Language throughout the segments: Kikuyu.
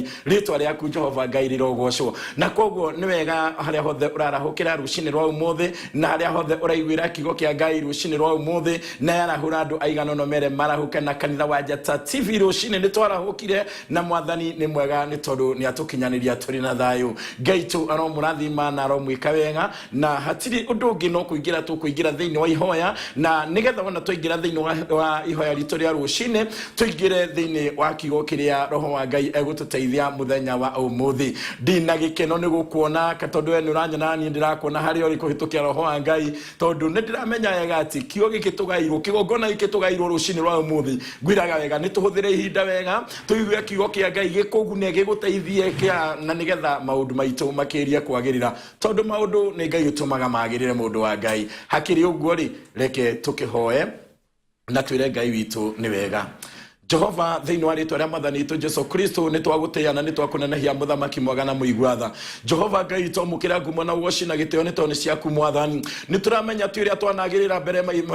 Rĩtwa rĩaku Jehova Ngai rĩrogocwo. Na koguo nĩ wega harĩa hothe ũrarahũkĩra rũcinĩ rwa ũmũthĩ, na harĩa hothe ũraiguĩra kiugo kĩa Ngai rũcinĩ rwa ũmũthĩ, na yarahũra andũ aigana ũna mere marahũke na kanitha wa Njata TV. Rũcinĩ nĩ twarahũkire na Mwathani nĩ mwega, nĩ tondũ nĩ atũkinyanĩria tũrĩ na thayũ. Ngai tũ aromũrathima na aromwĩka wega, na hatirĩ ũndũ ũngĩ no kũingĩra tũkũingĩra thĩinĩ wa ihoya, na nĩgetha wona twaingĩra thĩinĩ wa ihoya ritũ rĩa rũcinĩ, tũingĩre thĩinĩ wa kiugo kĩrĩa Roho wa Ngai egũtũteithia mũthenya wa ũmũthĩ. Ndina gĩkeno nĩ gũkuona tondũ we nĩ ũranyona, niĩ ndĩrakuona harĩa ũrĩ kũhĩtũkĩra Roho wa Ngai, tondũ nĩ ndĩramenya wega atĩ kiugo gĩkĩ tũgairwo, kĩgongona gĩkĩ tũgairwo rũcinĩ rwa ũmũthĩ, ngwĩraga wega nĩ tũhũthĩre ihinda wega, tũigue kiugo kĩa Ngai gĩkũgune, gĩgũteithie kĩa na nĩgetha maũndũ maitũ makĩrie kwagĩrĩra, tondũ maũndũ nĩ Ngai ũtũmaga magĩrĩre, mũndũ wa Ngai. Hakĩrĩ ũguo rĩ, reke tũkĩhoe na twĩre Ngai witũ nĩ wega. Jehova, thĩinĩ wa rĩtwa rĩa Mwathani witũ Jesu Kristo, nĩ twagũtĩĩa na nĩ twakũnenehia, Mũthamaki mwega na mũigua tha. Jehova Ngai witũ, amũkĩra ngumo na ũgoci na gĩtĩo, nĩ tondũ nĩ ciaku, Mwathani. Nĩ tũramenya ti ũrĩa twanagĩrĩra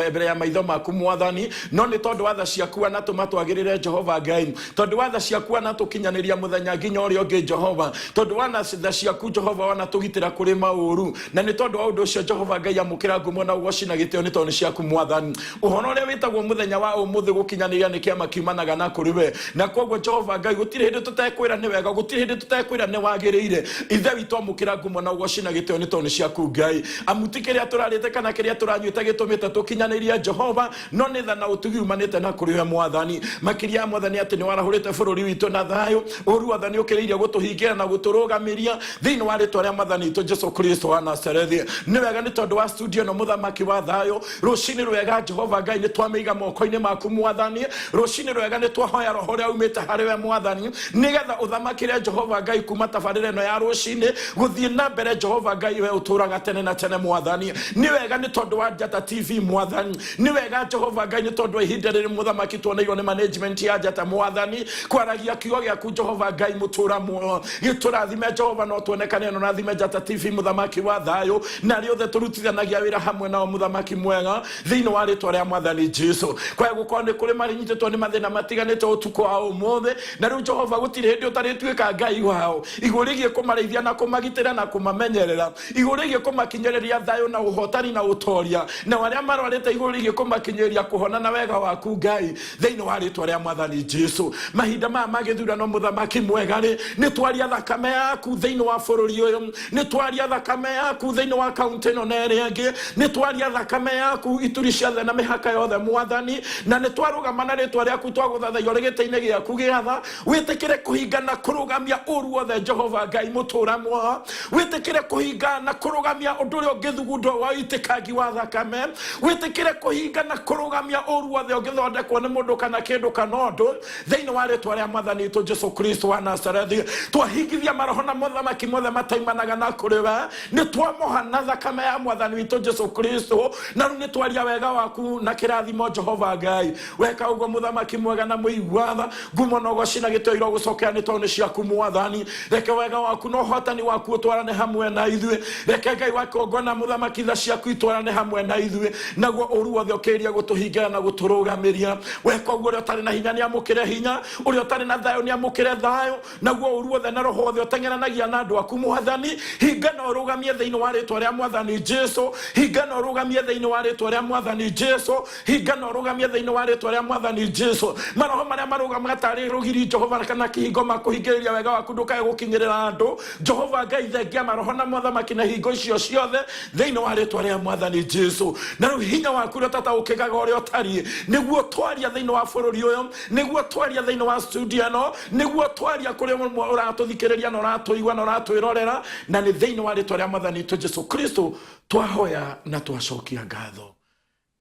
mbere ya maitho maku, Mwathani, no nĩ tondũ wa tha ciaku wanatũma twagĩrĩre, Jehova Ngai, tondũ wa tha ciaku wanatũkinyanĩria mũthenya nginya ũrĩa ũngĩ, Jehova, tondũ wa tha ciaku, Jehova, wanatũgitĩra kũrĩ maũru, na nĩ tondũ wa ũndũ ũcio, Jehova Ngai, amũkĩra ngumo na ũgoci na gĩtĩo, nĩ tondũ nĩ ciaku, Mwathani. Ũhoro ũrĩa wĩtagwo mũthenya wa ũmũthĩ gũkinyanĩria nĩ kĩama kiumanaga na kũrĩ we, na koguo, Jehova Ngai, gũtirĩ hĩndĩ tũtekwĩra nĩ wega, gũtirĩ hĩndĩ tũtekwĩra nĩ wagĩrĩire. Ithe witũ, amũkĩra ngumo na ũgoci na gĩtĩo, nĩ tondũ nĩ ciaku, Ngai, amu ti kĩrĩa tũrarĩte kana kĩrĩa tũranyuĩte gĩtũmĩte tũkinyanĩrie, Jehova, no nĩ tha na ũtugi umanĩte na kũrĩ we, Mwathani. Makĩria ya Mwathani, atĩ nĩ warahũrĩte bũrũri witũ na thayũ, ũru wothe nĩ ũkĩrĩirie gũtũhingĩra na gũtũrũgamĩria thĩinĩ wa rĩtwa rĩa Mwathani witũ Jesu Kristo wa Nazarethi. Nĩ wega nĩ tondũ wa studio ĩno, Mũthamaki wa thayũ. Rũcinĩ rwega, Jehova Ngai, nĩ twamĩiga moko-inĩ maku, Mwathani. Rũcinĩ rwega, nĩ twahoya roho ũrĩa umĩte harĩ we, Mwathani, nĩgetha ũthamakĩre, Jehova Ngai, kuma tabarĩra ĩno ya rũcinĩ gũthiĩ na mbere. Jehova Ngai, we ũtũraga tene na tene, Mwathani. Nĩ wega nĩ tondũ wa Njata TV, Mwathani. Nĩ wega, Jehova Ngai, nĩ tondũ wa ihinda rĩrĩ, Mũthamaki, tuoneirwo nĩ management ya Njata, Mwathani, kwaragia kiugo gĩaku, Jehova Ngai mũtũra muoyo. Gĩtũrathime, Jehova, no tuonekane no rathime Njata TV, Mũthamaki wa thayũ, na arĩa othe tũrutithanagia wĩra hamwe nao, Mũthamaki mwega, thĩinĩ wa rĩtwa rĩa Mwathani Jesu. Kwaya gũkorwo nĩ kũrĩ marĩnyitĩtwo nĩ mathĩna matiganĩte ũtukũ wa ũmũthĩ, na rĩu, Jehova, gũtirĩ hĩndĩ ũtarĩtuĩka Ngai wao igũrũ rĩgiĩ kũmarĩithia na kũmagitĩra na kũmamenyerera, igũrũ rĩgiĩ kũmakinyĩrĩria thayũ na ũhotani na ũtoria, na arĩa marwarĩte, igũrũ rĩgiĩ kũmakinyĩrĩria kũhona na wega waku, Ngai, thĩinĩ wa rĩtwa rĩa Mwathani Jesu. Mahinda maya ma gĩthurano, Mũthamaki mwega rĩ, nĩ twaria thakame yaku thĩinĩ wa bũrũri ũyũ, nĩ twaria thakame yaku thĩinĩ wa kaunti ĩno na ĩrĩa ĩngĩ, nĩ twaria thakame yaku ituri ciothe na mĩhaka yothe, Mwathani, na nĩ twarũgama na rĩtwa rĩaku, twagũthathaiya ũrĩ gĩtĩ-inĩ gĩaku gĩa tha. Wĩtĩkĩre kũhinga na kũrũgamia ũru wothe, Jehova Ngai mũtũra muoyo. Wĩtĩkĩre kũhinga na kũrũgamia ũndũ ũrĩa ũngĩthugundwo wa ũitĩkangi wa thakame. Wĩtĩkĩre kũhinga na kũrũgamia ũru wothe ũngĩthondekwo nĩ mũndũ kana kĩndũ kana ũndũ, thĩinĩ wa rĩtwa rĩa Mwathani witũ Jesu Kristo wa Nazarethi. Twahingithia maroho na mothamaki mothe mataimanaga na kũrĩ we, nĩ twamoha na thakame ya Mwathani witũ Jesu Kristo, na rĩu nĩ twaria wega waku na kĩrathimo, Jehova Ngai. Weka ũguo, Mũthamaki mwega na mũigua tha, ngumo na ũgoci na gĩtĩo irogũcokera, nĩ tondũ nĩ ciaku, Mwathani. Reke wega waku na ũhotani waku ũtwarane hamwe na ithuĩ. Reke Ngai wa kĩgongona, Mũthamaki, tha ciaku itwarane hamwe na ithuĩ, naguo ũru wothe ũkĩrĩria gũtũhingĩra na gũtũrũgamĩria. Weka ũguo, ũrĩa ũtarĩ na hinya nĩ amũkĩre hinya, ũrĩa ũtarĩ na thayũ nĩ amũkĩre thayũ, naguo ũru wothe na roho wothe ũteng'eranagia na andũ aku, Mwathani, hinga na ũrũgamie thĩinĩ wa rĩtwa rĩa Mwathani Jesu. Hinga na ũrũgamie thĩinĩ wa rĩtwa rĩa Mwathani Jesu. Hinga na ũrũgamie thĩinĩ wa rĩtwa rĩa Mwathani Jesu. Maroho marĩa marũgamaga tarĩ rũgiri, Jehova, kana kĩhingo makũhingĩrĩria wega waku ndũkae gũkinyĩrĩra andũ, Jehova Ngai, thengia maroho na mothamaki na hingo icio ciothe thĩinĩ wa rĩtwa rĩa Mwathani Jesu. Na rĩu hinya waku ũrĩa ũtataũkĩkaga ũrĩa ũtariĩ nĩguo twaria thĩinĩ wa bũrũri ũyũ, nĩguo twaria thĩinĩ wa studio ĩno, nĩguo twaria kũrĩa ũratũthikĩrĩria na ũratũigua na ũratwĩrorera, na nĩ thĩinĩ wa rĩtwa rĩa Mwathani witũ Jesu Kristo twahoya na twacokia ngatho.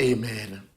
Amen.